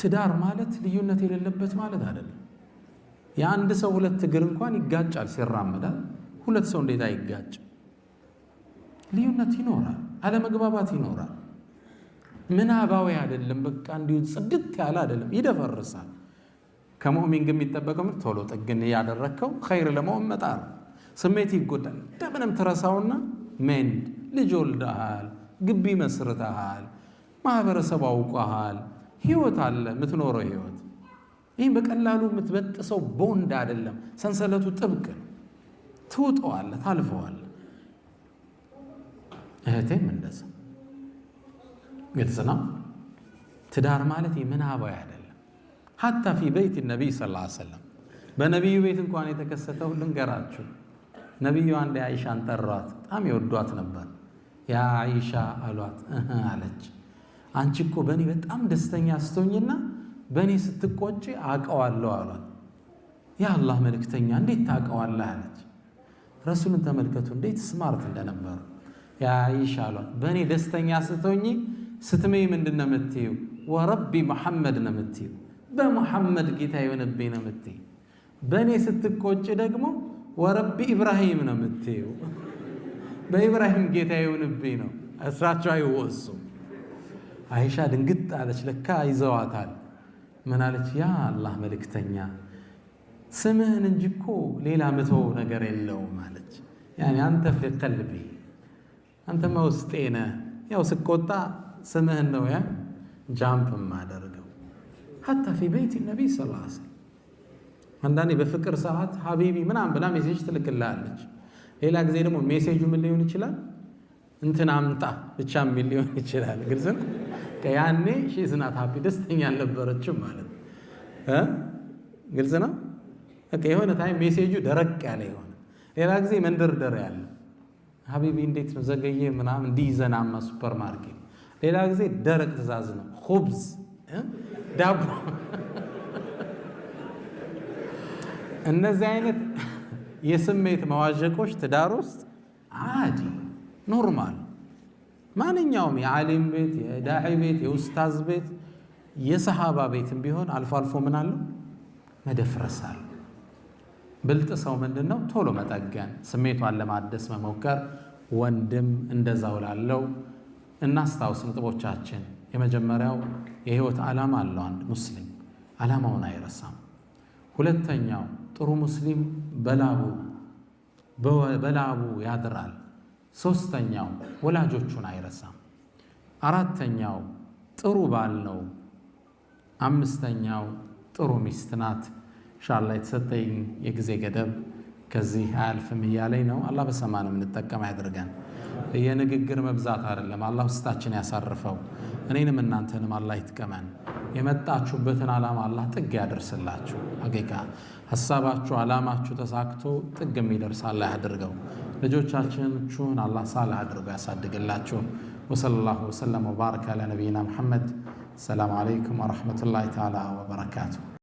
ትዳር ማለት ልዩነት የሌለበት ማለት አይደለም። የአንድ ሰው ሁለት እግር እንኳን ይጋጫል ሲራመዳል። ሁለት ሰው እንዴት አይጋጭ? ልዩነት ይኖራል፣ አለመግባባት ይኖራል። ምናባዊ አይደለም፣ በቃ እንዲሁ ጽድት ያለ አይደለም፣ ይደፈርሳል። ከሙእሚን ግን የሚጠበቀው ምን? ቶሎ ጥግን ያደረከው ኸይር ለመሆን መጣር። ስሜት ይጎዳል፣ እንደምንም ትረሳውና mend ልጅ ወልደሃል፣ ግቢ መስርተሃል፣ ማህበረሰብ አውቀሃል፣ ህይወት አለ የምትኖረው ህይወት። ይህም በቀላሉ የምትበጥሰው ቦንድ አይደለም። ሰንሰለቱ ጥብቅ ነው። ትውጠዋለህ፣ ታልፈዋለህ። እህቴም እንደዛ ግልጽ ነው። ትዳር ማለት የምናባዊ አይደለም። حتى في بيت النبي صلى الله عليه وسلم በነቢዩ ቤት እንኳን የተከሰተው ልንገራችሁ። ነቢዩ አንድ አይሻን ጠሯት። በጣም የወዷት ነበር። يا አይሻ አሏት። እህ አለች። አንቺ እኮ በእኔ በጣም ደስተኛ ስትሆኝና በእኔ ስትቆጪ አውቀዋለሁ አሏት። የአላህ መልእክተኛ እንዴት ታውቀዋለህ አለች። ረሱልን ተመልከቱ እንዴት smart እንደነበሩ። يا አይሻ አሏት፣ በእኔ ደስተኛ ስትሆኚ ስትመይ ምንድን ነው የምትይው? ورب محمد ነው የምትይው። በሙሐመድ ጌታ የሆነብኝ ነው የምትይው። በእኔ ስትቆጭ ደግሞ ورب إبراهيم ነው የምትይው። በኢብራሂም ጌታ የሆነብኝ ነው። እስራቸው አይወሱም። አይሻ ድንግጥ አለች። ለካ ይዘዋታል። ምን አለች? ያ አላህ መልእክተኛ ስምህን እንጂ እኮ ሌላ ምተው ነገር የለውም አለች። يعني أنت في قلبي አንተማ ውስጤ ነህ። ያው ስቆጣ ስምህን ነው ያ jump የማደርገው። حتى في بيت النبي صلى الله عليه وسلم አንዳንዴ በፍቅር ሰዓት حبيبي ምናምን ብላ message ትልክልሃለች። ሌላ ጊዜ ደግሞ message ኡ ምን ሊሆን ይችላል? እንትን አምጣ ብቻ የሚል ሊሆን ይችላል። ግልጽ ነው። ያኔ she's not happy ደስተኛ አልነበረችም ማለት ነው። ግልጽ ነው። በቃ የሆነ time message ኡ ደረቅ ያለ የሆነ፣ ሌላ ጊዜ መንደርደር ያለ፣ حبيبي እንዴት ነው ዘገየ ምናምን እንዲይዘናማ ሱፐር ማርኬት። ሌላ ጊዜ ደረቅ ትእዛዝ ነው፣ خبز ዳቦ። እነዚህ አይነት የስሜት መዋዠቆች ትዳር ውስጥ عادي normal። ማንኛውም የዓሊም ቤት፣ የዳዒ ቤት፣ የኡስታዝ ቤት፣ የሰሃባ ቤትም ቢሆን አልፎ አልፎ ምን አለው መደፍረስ አለ። ብልጥ ሰው ምንድን ነው? ቶሎ መጠገን፣ ስሜቷን ለማደስ መሞከር። ወንድም እንደዛው ላለው እናስታውስ ነጥቦቻችን። የመጀመሪያው የህይወት ዓላማ አለው አንድ ሙስሊም፣ ዓላማውን አይረሳም። ሁለተኛው ጥሩ ሙስሊም በላቡ ያድራል። ሶስተኛው ወላጆቹን አይረሳም። አራተኛው ጥሩ ባል ነው። አምስተኛው ጥሩ ሚስት ናት። ኢንሻአላህ የተሰጠኝ የጊዜ ገደብ ከዚህ አያልፍም እያለኝ ነው። አላህ በሰማን የምንጠቀም ያድርገን። የንግግር መብዛት አይደለም፣ አላህ ውስጣችን ያሳርፈው። እኔንም እናንተንም አላህ ይጥቀመን። የመጣችሁበትን ዓላማ አላህ ጥግ ያደርስላችሁ። ሐቂቃ ሀሳባችሁ ዓላማችሁ ተሳክቶ ጥግ የሚደርስ አላህ ያድርገው። ልጆቻችሁን አላህ ሳልህ አድርጎ ያሳድግላችሁ። وصلى الله وسلم وبارك على نبينا محمد። السلام عليكم ورحمة الله تعالى وبركاته።